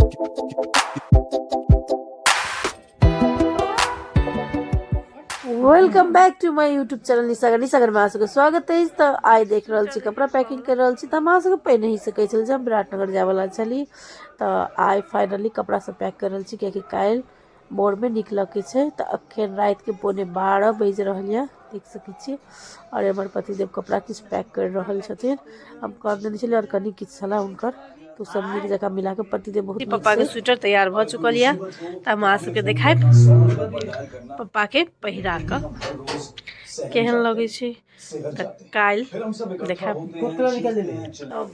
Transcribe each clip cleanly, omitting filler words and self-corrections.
Welcome back to my YouTube channel Nisagar. निसागरमे अहाँ सबके स्वागत अछि। तऽ आइ देख रहल छी कपड़ा पैकिंग कर रहल छी। तऽ हम अहाँ सबके पहिने ही से कहै छली जे हम विराटनगर जायवला छली। तऽ आइ फाइनली कपड़ा सब पैक कर रहल छी, कियाकि काल्हि भोरमे निकलऽके छै। तऽ अखन रातिके 11:45 बाजि रहल यऽ, देख सकै छी। आओर हमर पतिदेव कपड़ा किछु पैक कर रहल छथिन। हम कह देने छलियै, आओर कनि किछु छलै हुनकर, तऽ सब नीक जकाँ मिलाके पतिदेव बहुत पप्पाके स्वेटर तैयार भऽ चुकल यऽ। तऽ हम अहाँ सबके देखायब पप्पाके पहिरा कऽ केहन लगै छै। तऽ काल्हि देखायब।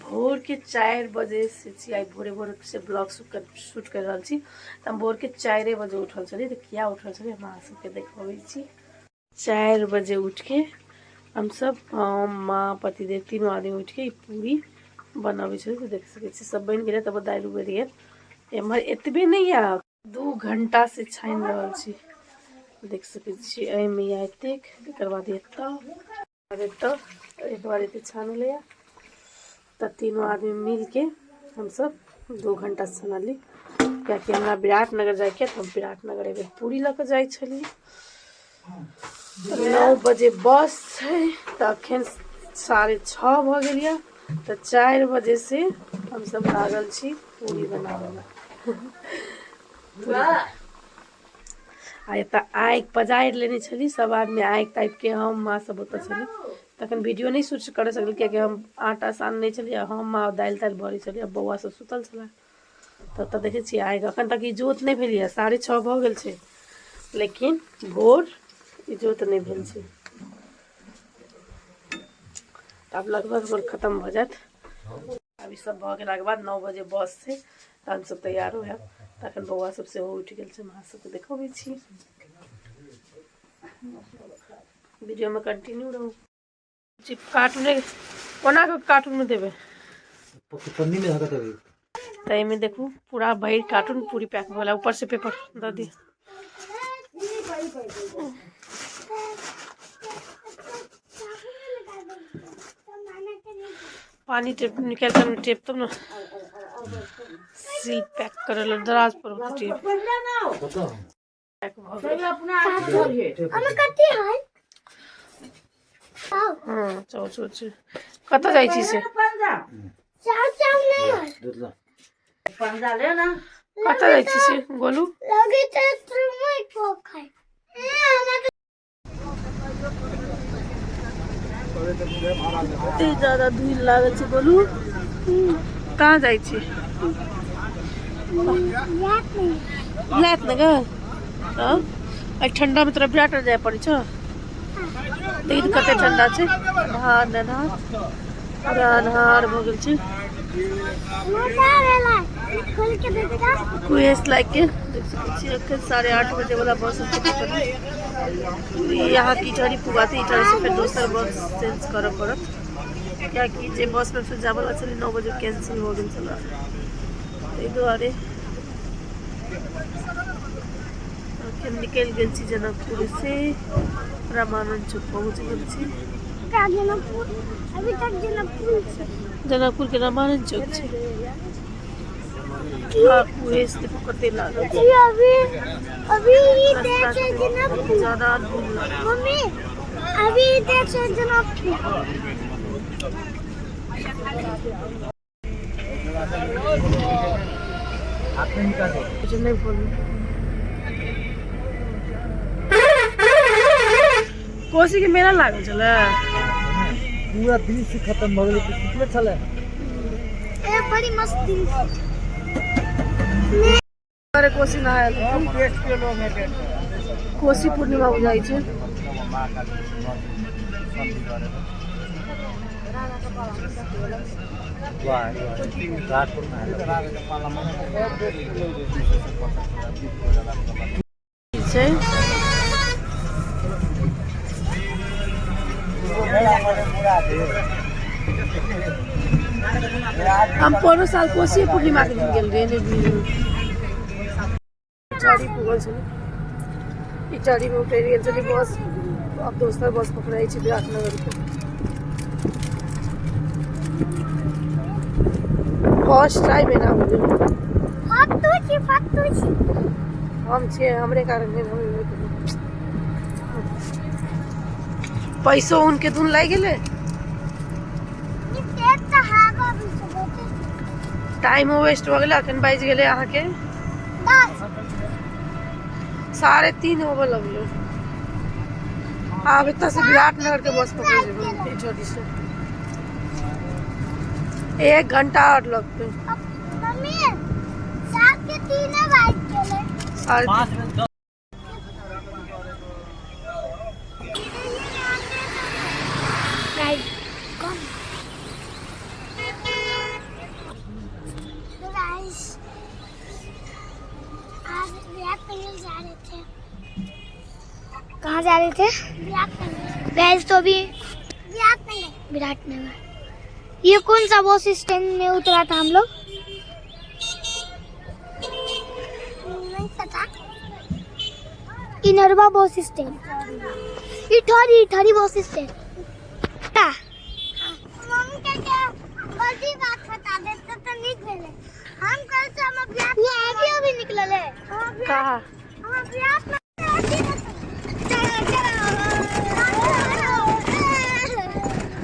भोरके 4 बजे से छी, आइ भोरे भोरे से ब्लॉग शूट कर रहल छी। तऽ हम भोरके 4 बजे उठल छली। तऽ किया उठल छली, हम अहाँ सबके देखबै छी। 4 बजे उठके हमसब, हम, माँ, पतिदेव तीनों आदमी उठके पूरी बनाबै छली। तऽ देख सकै छी सब बनि गेलै, तब दालि उबलि गेल। एम्हर एतबे नहि यऽ, 2 घंटा से छानि रहल छी। देख सकै छी एहिमे यऽ एतेक, एकर बाद एतऽ, एतऽ, एक बार एते छानल यऽ। तऽ तीनों आदमी मिलके हमसब 2 घंटा से छानली, कियाकि हमरा विराटनगर जाइके, तऽ हम विराटनगर एहि बेर पूरी लऽ कऽ जाइ छली। 9 बजे बस छै, तऽ अखन 6:30 भऽ गेल यऽ। तऽ 4 बजे से हमसब लागल छी पूरी बनाबैमे। आ एतऽ आगि पजारि लेने छली सब आदमी आगि तापिके। हम, माँ सब ओतऽ छली, तखन वीडियो नहि शूट करै सकली, कियाकि हम आटा सानने छलियै, हम माँ दालि तालि भरै छलियै, बौआ सब सुतल छलै। तऽ ओतऽ देखै छियै आगि अखन तक इजोत नहि भेल यऽ। 6:30 भऽ गेल छै, लेकिन भोर इजोत नहि भेल छै। आब लगभग भोर खतम भऽ जायत। आब ई सब भऽ गेलाके बाद 9 बजे बस छै, तऽ हमसब तैयार होयब। तखन बौआ सब सेहो उठि गेल छै। हम अहाँ सबके देखबै छी, वीडियोमे कंटिन्यू रहू। कार्टूने कोना कऽ कार्टूनमे देबै? पन्नी में धागा तभी। तऽ एहिमे देखू पूरा भरि कार्टून पूरी पैक भऽ गेल। ऊपर से पेपर दऽ दियौ। पानी टेप निकालि कऽ टेप, तब ने सील पैक करल दराज पर होतै टेप। पैक भऽ गेल। हँ, चौ चौ चौ, कतऽ जाइ छी से? कतऽ जाइ छी से गोलू? एते ज्यादा धूल लागल छै। गोलू, कहाँ जाइ छी? नगर। तऽ एहि ठंडा में तोरा विराट जाय पड़ै छौ। देखी कते ठंडा छै, अन्हार अन्हार, पूरा अन्हार भऽ गेल छै। कुहेस लागि के देख सकै छी। अखन 8:30 बजे वाला बस यहाँ की इटहरी पुगाते, इटहरी से फेर दोसर बस चेंज करऽ पड़त, कियाकि जे बस में फेर जाबऽ छलै 9 बजे, कैंसिल हो गेल छलै। ताहि दुआरे अखन निकलि गेल छी जनकपुर से, रामानंद चौक पहुँच गेल छी। अभी तक जनकपुर छै। जनकपुर के रामानंद चौक छै। आ कुहेस देखू कते लागल छै। अभी अभी रास्ता छै जनकपुर। ज्यादा धूल लागल। मम्मी, अभी छै जनकपुर। नहि बोलू, कोसी के मेला लागल छलै। पूरा दृश्य खत्म भऽ गेलै, सुतले छलै। ए, बड़ी मस्त दृश्य। अरे, कोसी नहायल, कोसी पूर्णिमा बुझाइ छै। छै हम परो साल कोसी पूर्णिमा के दिन गेल रहियै। इटाढ़ी पुगल छलै, इटाढ़ी में उतरि गेल छलै बस। आब दोसर बस पकड़ै छै विराटनगर के। फर्स्ट टाइम एना हो गेल। हाथ तो तू छी। हम छियै, हमरे कारण भेल, हम एबे केलियै। पैसो उनके दुन लागि गेलै। ई तेज तऽ हवा भी छै बहुते। टाइमो वेस्ट भऽ गेलै। अखन बाजि गेलै अहाँके 10। 3:30 होबऽ लगलै। आब एतऽ से विराटनगर के बस पकड़ जेबै इटहरी से। 1 घंटा और लगतै। अब मम्मी, 7 के 3 बाजि गेलै। 3:30। गाइस कम तो गाइस, आज विराटनगर जा रहे थे। कहाँ जा रहे थे? विराटनगर। गाइस, तो अभी विराटनगर, विराटनगर। ये कौन सा बस स्टैंड में उतरा था हम लोग? नहीं पता। Inarwa bus stand, Itahari, Itahari bus stand. Mummy के क्या गलती बात बता देते तो निक भेले। हम कल से हम अभ्यास, वो अभी अभी निकलल है। हम अभ्यास, कहाँ? हम अभ्यास में चलो चलो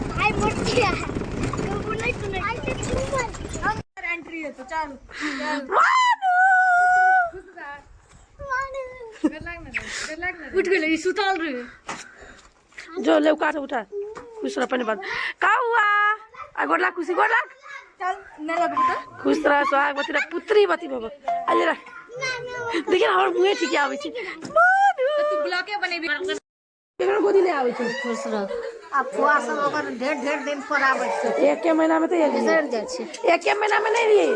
भाई, मूर्ति है नहीं सुने। एंट्री है तो चल। मानू। उठ गेलै ई, सुतल रहे। जो ले, उठा उठा। खुश रह अपने बात का हुआ। आ गोर लाग खुशी, गोर लाग। चल, नहि लगबू तऽ। खुश रह, सोहागवती रह, पुत्री बती बाबा। अरे रह, देखिए हमर मुँहे ठीक आबै छै मानू। तू ब्लॉके बनेबी। केकरो गोदी नहि आबै छै। खुश रह। आ फुआ सब ओकर ढेर ढेर दिन पर आबै छै। एके महीना में तो बिसरि जाइ छै। एके महीना में नहीं रहिए।